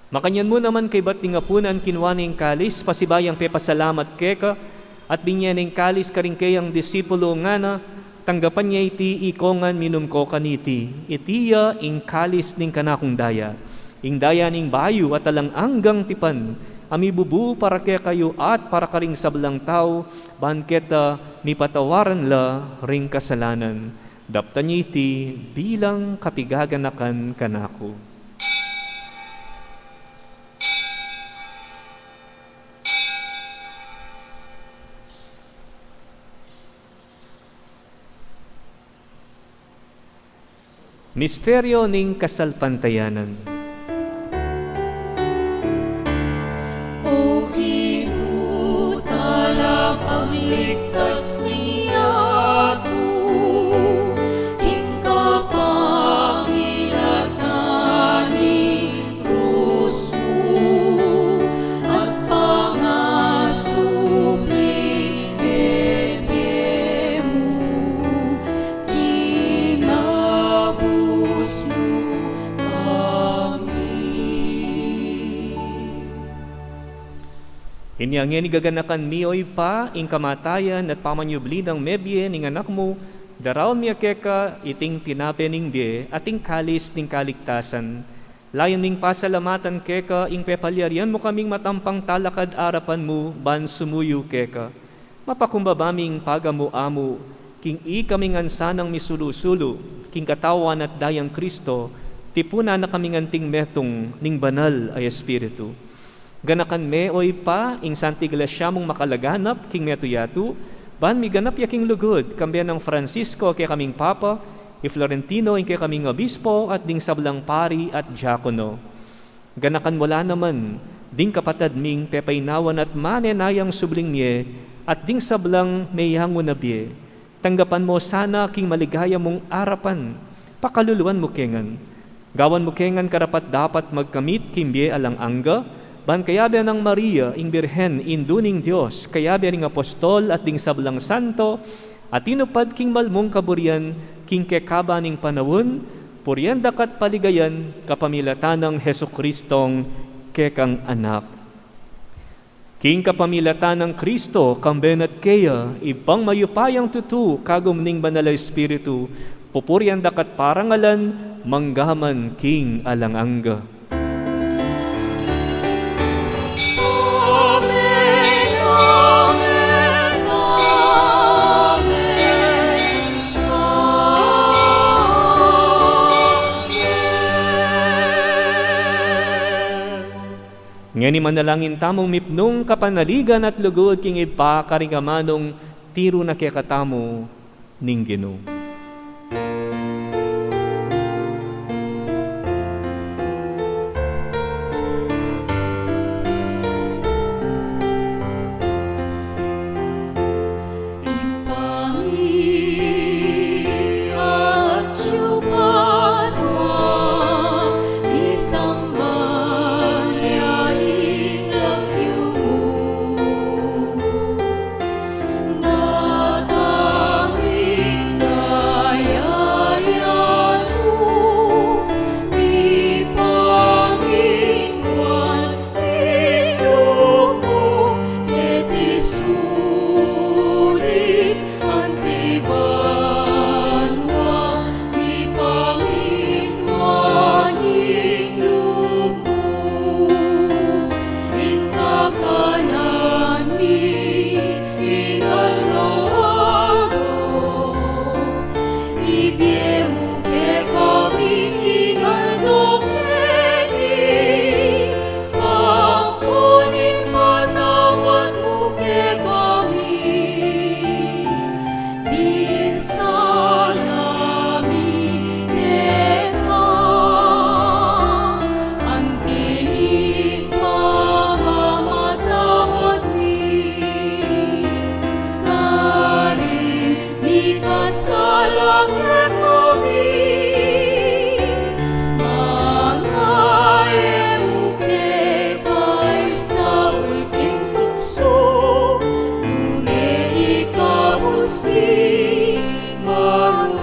Makanyan mu naman kaybat ding apunan, kinua ne ing kalis, pasibayu yang pepasalamat keka, at binie ne ing kalis karing keyang disipulu, ngana, tanggapan ye iti ikongan, minum ko kaniti. Iti ya ing kalis ning kanakung daya, ing daya ning bayu at alang anggang tipan, a mibubu para kekayu at para karing sablang tau, ban keta mipatawaran la ring kasalanan. Daptan ye iti bilang kapigaganakan kanaku. Misteryo ning kasalpantayanan. O Ginu, talapagligtas ning yatu, king kapamilatan ning krus mu at pangasubling mebie mu, kinabus mu kami. Inya ngeni gaganakan mi, o Ibpa, ing kamatayan at pamanyubli nang mebie ning Anak mu, daraun mi keka iting tinape ning bie at ing kalis ning kaligtasan. Layun ming pasalamatan keka ing pepalyarian mu kaming matampang talakad arapan mu ban sumuyu keka. Mapakumbaba ming pagamu-amu king ikaming ansanang misulu-sulu king Katawan at Dayang Kristo, tipunan na kaming anting metung ning Banal a Espiritu. Ganakan me, o Ibpa, ing Santa Iglesia mung makalaganap king metung yatu, ban miganap ya king lugud, kambe nang Francisco a kekaming Papa, i Florentino ing kekaming Obispo, at ding sablang pari at diakono. Ganakan mu la naman ding kapatad ming pepaynawan at manenayang subling mie, at ding sablang meyangu na bie. Tanggapan mu sana king maligaya mung arapan, pakaluluan mu ke ngan. Gawan mu ke ngan karapat-dapat magkamit king bie alang angga, ban kayabe nang Maria, ing Birhen, Indu ning Dios, kayabe ring apostol at ding sablang santo, a tinupad king malmung kaburian king kekaba ning panaun, purian da ka at paligayan kapamilatan nang Jesucristong kekang Anak. King kapamilatan nang Kristo, kambe na at keya, Ibpang mayupayang tutu, kagum ning Banal a Espiritu, pupurian da ka at parangalan, mangga man king alang angga. Amen, amen, amen, amen. Ngeni manalangin tamung mipnung kapanaligan at lugud king Ibpa karing amanung tiru na kekatamu ning Ginu. Ibpa mi, atyu ka banua, misamban ya ing lagyu mu. Datang ing kayarian mu, mipamintuan ing lub mu, keti sulip anti banua, mipamintuan ing lub mu. Ing kakanan mi king aldo-aldo, ibie mu kekami king aldo ngeni, ampon ipatawad mu kekami ing sala mi keka, anti ing pamamatawad mi karing mikasala kekami. Manga e mu ke paisaul king tuksu, nune ikabus king marok.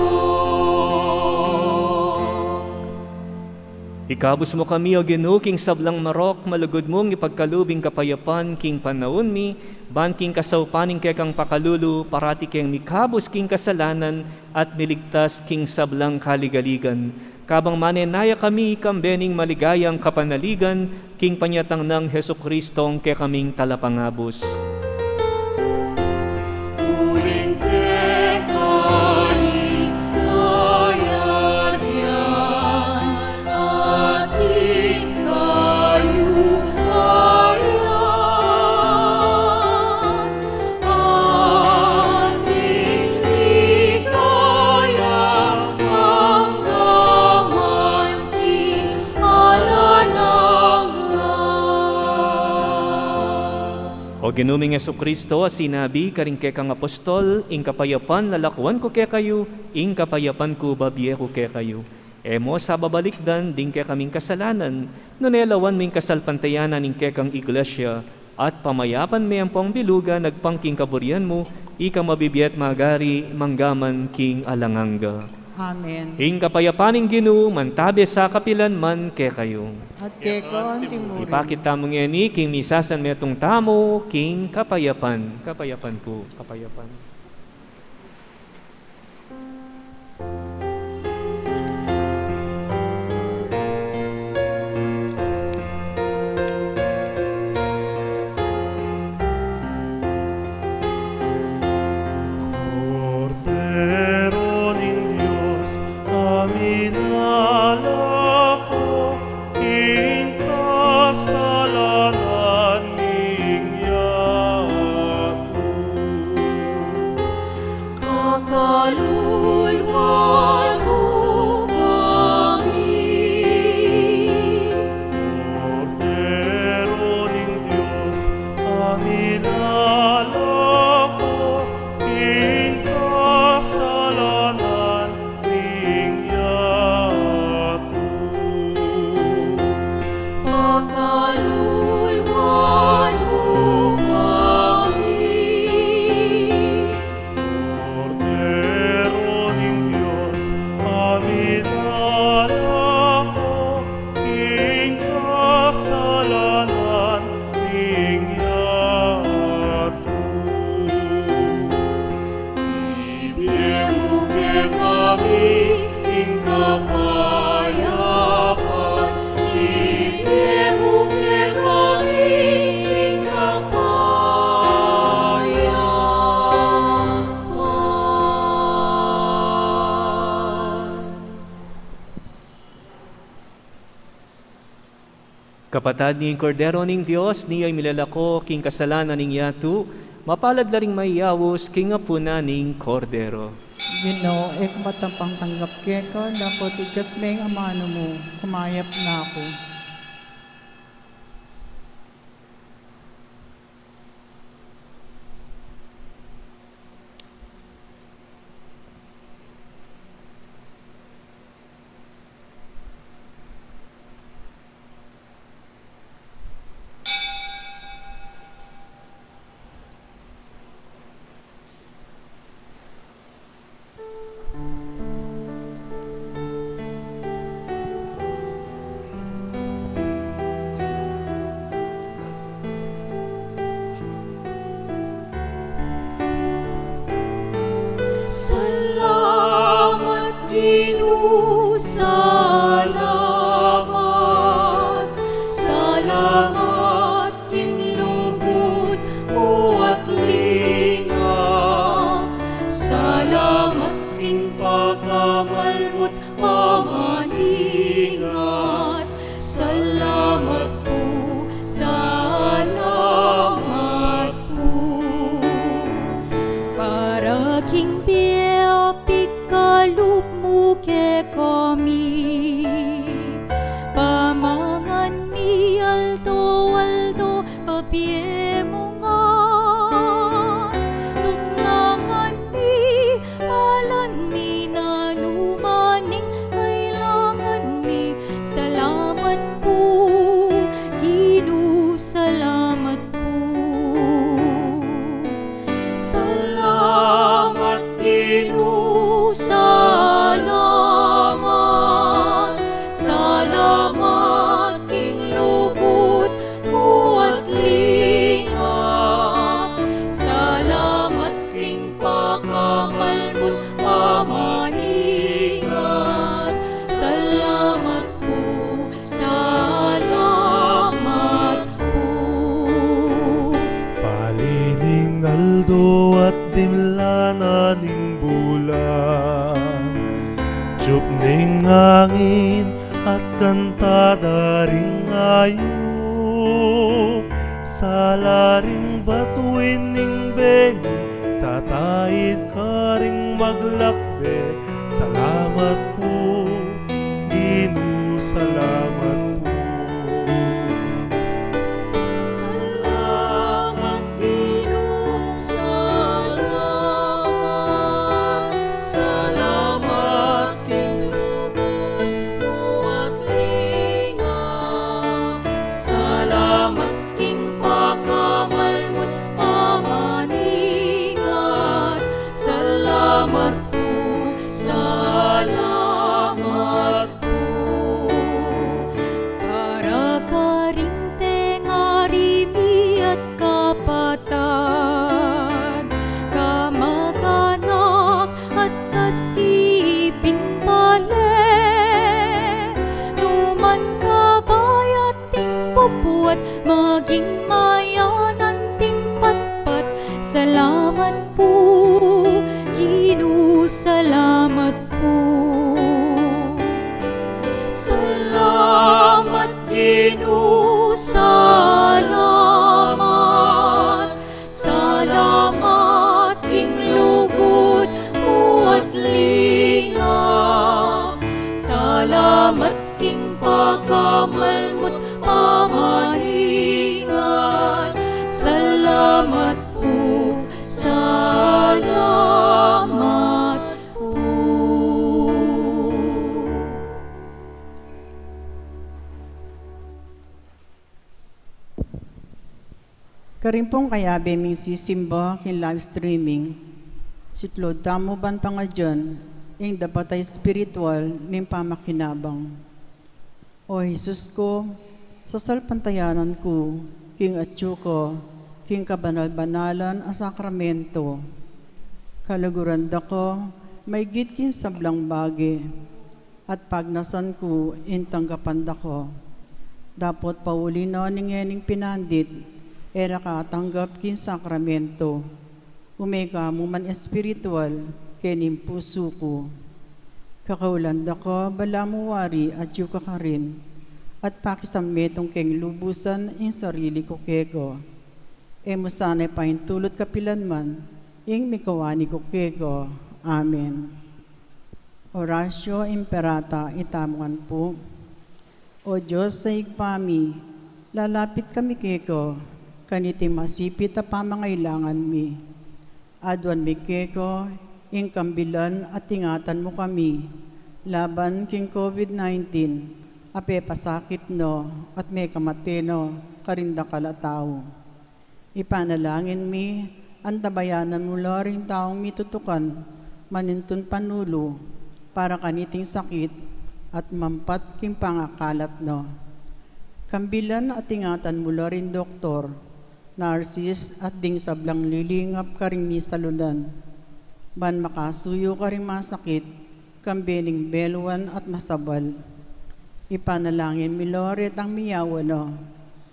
Ikabus mu kami, O Ginu, king sablang marok, malugud mung ipagkalub ing kapayapan king panaun mi, ban king kasaupan ning kekang pakalulu, parati keng mikabus king kasalanan at miligtas king sablang kaligaligan. Kabang manenaya kami kambe ning maligayang kapanaligan, king panyatang nang Jesucristo, ing kekaming Talapangabus. Uling keka ing kayarian, at ing kayupayan, at ing ligaya, angga man king alang angga. O Ginu ming Jesucristo, a sinabi karing kekang apostol, ing kapayapan lalakwan ku kekayu, ing kapayapan ku babie ku kekayu. E mu sa babalikdan ding kekaming kasalanan, nune lawan mu ing kasalpantayanan ning kekang Iglesia, at pamayapan me ampong bilugan agpang king kaburian mu, ika mabibie at magari mangga man king alang angga. Amen. Ing kapayapan ning Ginu mantabe sa kapilan man kekayu. At keka anti murin. Ipakit tamu ngeni king misasanmetung tamu king kapayapan. Kapayapan pu, kapayapan. Kordero ning Dios, a milalako king kasalanan ning yatu. Pakaluluan mu kami. Kordero ning Dios, a milalako king kasalanan ning yatu. Pakaluluan mu kami. Kordero ning Dios, a milalako king kasalanan ning yatu. Ibie mu kekami ing kapayapan, ibie mu kekami ing kapayapan. Kapatad, ing Kordero ning Dios, nia ing milalako king kasalanan ning yatu. Mapalad la ring mayaus king apunan ning Kordero. Ginu, e ku matampang tanggap keka, dapot igkas me ing amanu mu, kumayap na ku. Salamat, Ginu, salamat, salamat king lugud mu at linga. Salamat king pakamal mu't pamaningat. Salamat pu, salamat pu. Para king bie a pikalub mu kekami, pamangan mi aldo-aldo, pabie mu ngan. Tuknangan mi, alan mi nanu man ing kailangan mi. Salamat pu, Ginu, salamat pu. Salamat, Ginu, salamat. Salamat king lugud mu at linga. Ala ring batuin ning bengi, tataid karing maglakbe. Salamat pu, Ginu, salamat pu. Salamat, Ginu, salamat. Salamat king lugud mu at linga. Salamat king pakamal mu't pamaningat. Salamat pu, salamat pu. Para karing pengari mi at kapatad, kamag-anak at kasiping pale, numan kabayat ing bubuat, maging mayanan ting patpat. Salamat pu, Ginu, salamat pu. Salamat, Ginu, salamat. Salamat king lugud mu at linga. Salamat king pakamal mu't pamaningat. Salamat pu, salamat pu. Karin pung kayabe ming sisimba king live streaming, siklaud tamu ban pangadyan ing dapat a espiritual ning pamakinabang. O Jesus ku, sasalpantayanan ku king atyu ku king kabanal-banalan a sakramento. Kaluguran da ka maigit king sablang bage, at pagnasan ku ing tanggapan da ka. Dapot pauli na ning ngening pinandit, e ra ka atanggap king sakramento. Ume ka mu man espiritual kening pusu ku. Kakaulan da ka, balamu wari atyu ka karin, at pakisametung keng lubusan ing sarili ku keka. E mu sana paintulut kapilan man ing mikawani ku keka. Amen. Oratio Imperata. Itamu ngan pu. O Dios a Ibpa mi, lalapit kami keka kaniting masipit a pamangailangan mi. Aduan mi keka ing kambilan at ingatan mu kami laban king COVID nineteen a pepasakit na at mekamate na karing dakal a tau. Ipanalangin mi, antabayanan mu la ring taung mitutukan manintun panulu para kaniting sakit at mampat king pangakalat na. Kambilan at ingatan mu la ring doktor, narsis at ding sablang lilingap karing misalunan, ban makasuyu karing masakit, kambe ning beluan at masabal. Ipanalangin mi la retang miyawa na,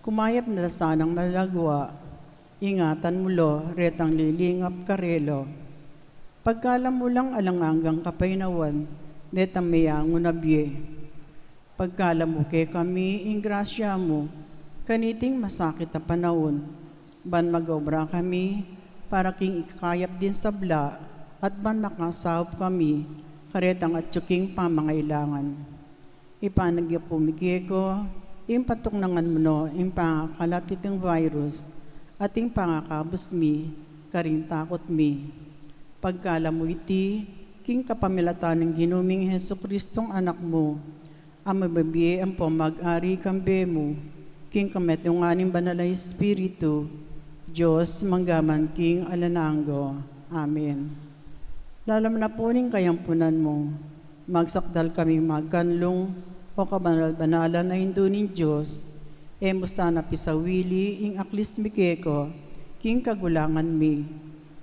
kumayap na la sanang malagwa. Ingatan mu la retang lilingap karela. Pagkalam mu lang alang anggang kapaynawan detang meyangu na bie. Pagkalam mu kekami ing grasya mu kaniting masakit a panaun, ban mag-obra kami para king ikakayap ding sabla at ban makasaup kami karetang atyu king pamangailangan. Ipanagyapu mi keka ing patuknangan mu no ing pangakalat iting virus at ing pangakabus mi karing takut mi. Pagkalam mu iti king kapamilatan ning Ginu ming Jesucristong Anak mu, a mabibie ampong mag-ari kambe mu king kamatungan ning Banal a Espiritu, Dios, mangga man king alang angga. Amen. Lalam na pu ning kayampunan mu, magsakdal kaming magkanlung, o kabanal-banalan a Indu ning Dios, e mu sana pisawili ing aklis mi keka king kagulangan mi,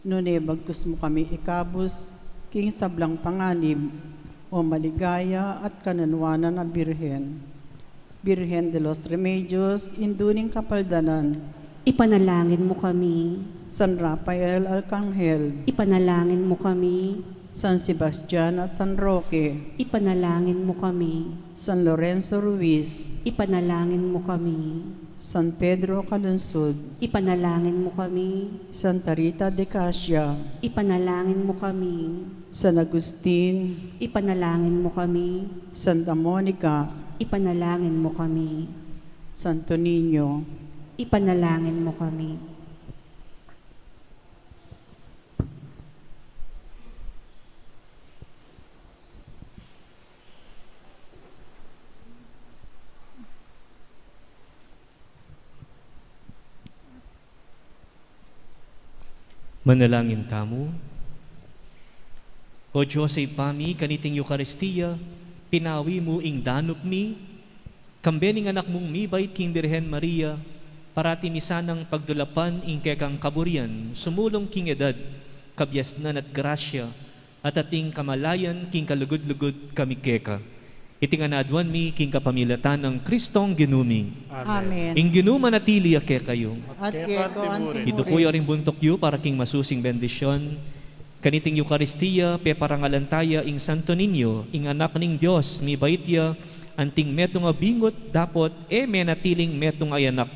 nune bagkus mu kami ikabus king sablang panganib, o maligaya at kananuanan a Birhen. Birhen de los Remedios, Indu ning Kapaldanan. Ipanalangin mu kami. San Rafael Arkanghel. Ipanalangin mu kami. San Sebastian at San Roque, ipanalangin mo kami. San Lorenzo Ruiz, ipanalangin mo kami. San Pedro Calungsod, ipanalangin mo kami. Santa Rita de Casia, ipanalangin mo kami. San Agustin, ipanalangin mo kami. Santa Monica, ipanalangin mo kami. Santo Niño, ipanalangin mo kami. Manalangin tamu. O Dios, Ibpa mi, kaniting Eukaristia, pinawi mu ing danup mi, kambe ning Anak mung mibait king Birhen Maria, parati mi sanang pagdulapan ing kekang kaburian, sumulung king edad, kabiasnan at grasya, at ating kamalayan king kalugud-lugud kami keka. Iti ngan aduan mi king kapamilatan nang Kristong Ginu mi. Amen. Ing Ginu manatili ya kekayu. At keka mu rin. Iduku yu ring buntuk yu para king masusing bendisyon. Kaniting Eukaristia, peparangalan taya ing Santo Niño, ing Anak ning Dios, mibait ya, anting metung a bingut, dapot e menatiling metung a anak.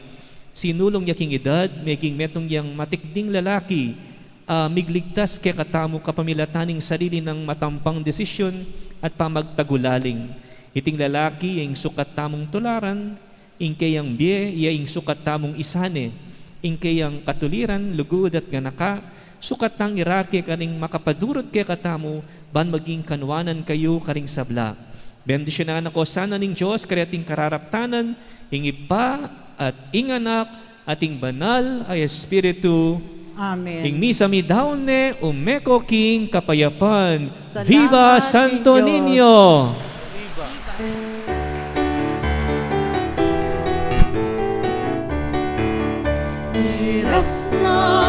Sinulung ya king edad, meging metung yang matikding lalaki, a migligtas kekatamu kapamilatan ning sarili nang matampang desisyon at pamagtagulaling. Iting lalaki ya ing sukat tamung tularan, ing keyang bie ya ing sukat tamung isane, ing keyang katuliran, lugud at ganaka, sukat tang irake karing makapadurut kekatamu, ban maging kanuanan kayu karing sabla. Bendisyunan na ko sana ning Dios, kareting kararaptanan, ing Ibpa, at ing Anak, at ing Banal a Espiritu. Amen. Ing misa mi daun ne, umeko king kapayapan. Salamat king Dios. Viva Santo Niño! Miras na